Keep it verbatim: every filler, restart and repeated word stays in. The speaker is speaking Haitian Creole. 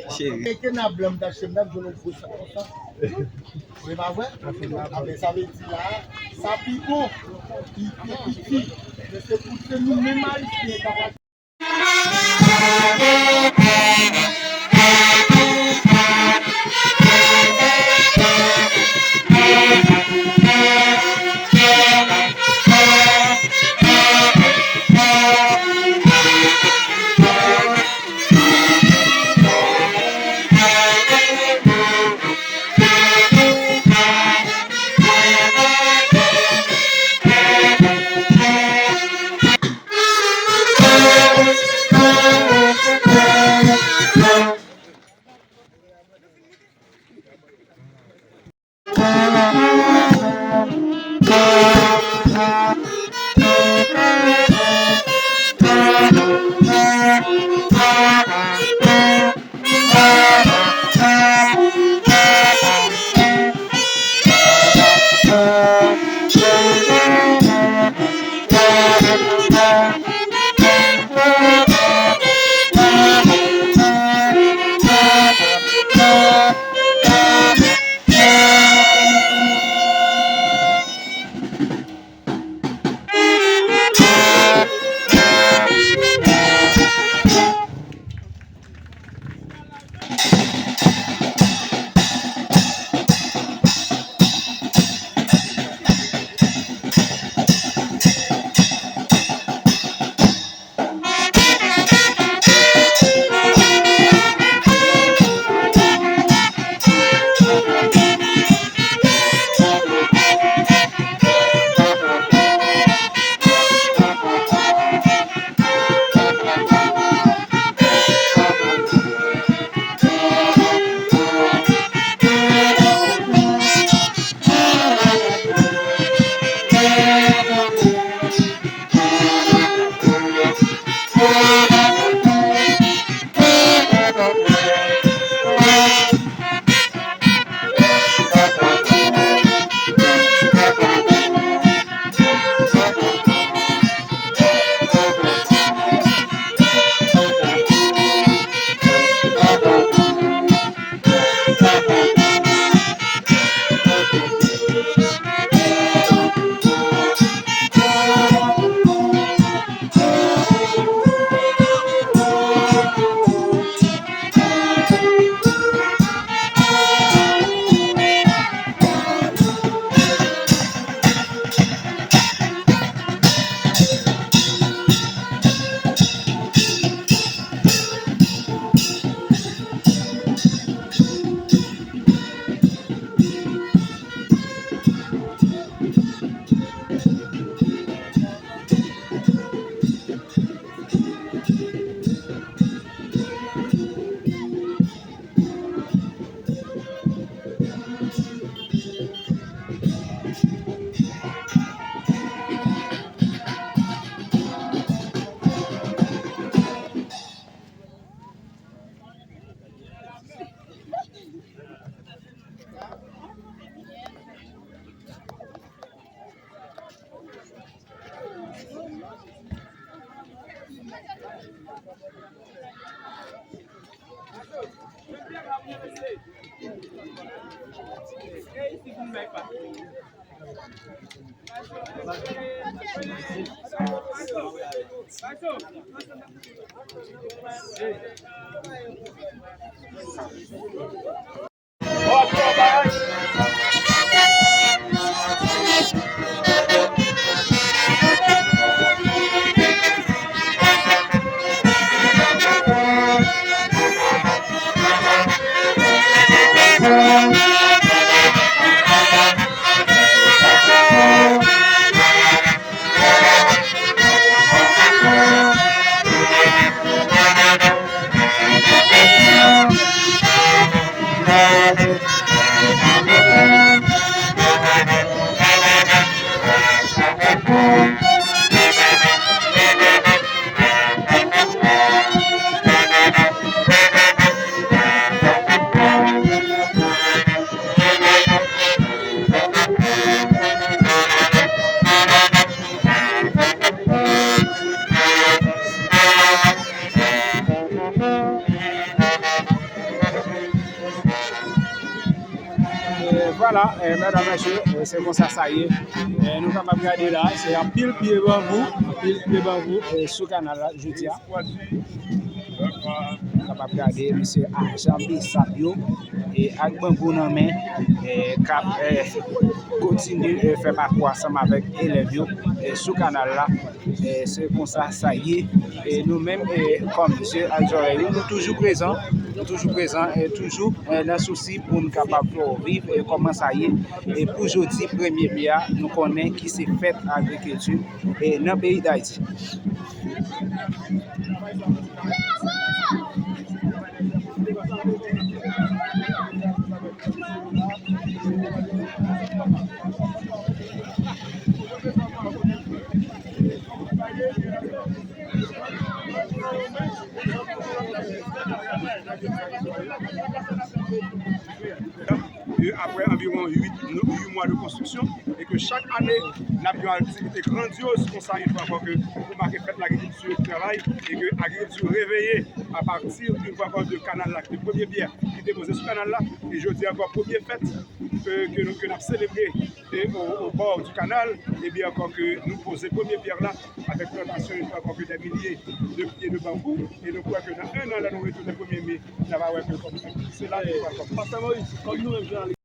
Cheri. Mete nan blan m ta chèm nan, jwenn yon gwo sak konsa. Vre pa vre? Apre sa vle di la, sa pi bon. Li pi piti. Men se pou se nou menm Ayisyen ki kapab E vwala, e, medam, mesye, e, se konsa sa ye. E, nou kapab gade la, se anpil pye banbou, anpil pye banbou, e, sou kanal la jodi a. Nou kapab gade mesye ajan besap yo, e, ak banbou nan men, e, k ap, e, kontinye, e, fè pakou ansanm avèk elèv yo, e, sou kanal la. E, se konsa sa ye. E nou menm, e, kòm zye ak zòrèy ou, nou toujou prezan. Nou toujou prezan, e, toujou, e, nan sousi pou n kapab fè w viv, e, kòman sa ye. E pou jodi premye me a, nou konnen ki se fèt agrikilti, e, nan peyi Dayiti. E aprè anviwon uit, uit mwa de konstriksyon, e ke chak ane, n ap gen yon aktivite grandyoz konsa, yon fwa ankò ke pou make fèt lagrikilti e travay, e ke agrikilti reveye apati, yon fwa ankò, de kanal la, de premye pyè ki te poze sou kanal la, e jodi ankò, premye fèt, e, ke nou, ke n ap selebre, e, o, o bò di kanal, ebyen ankò ke nou poze premye pyè la avèk plantasyon, yon fwa ankò, ke dè milye de pye de banbou, e nou kwè ke nan en an, lè nou retounen premye me, n a va wè ke kòm se la nou pral kòmanse. Pastè Moïse, kòm nou menm,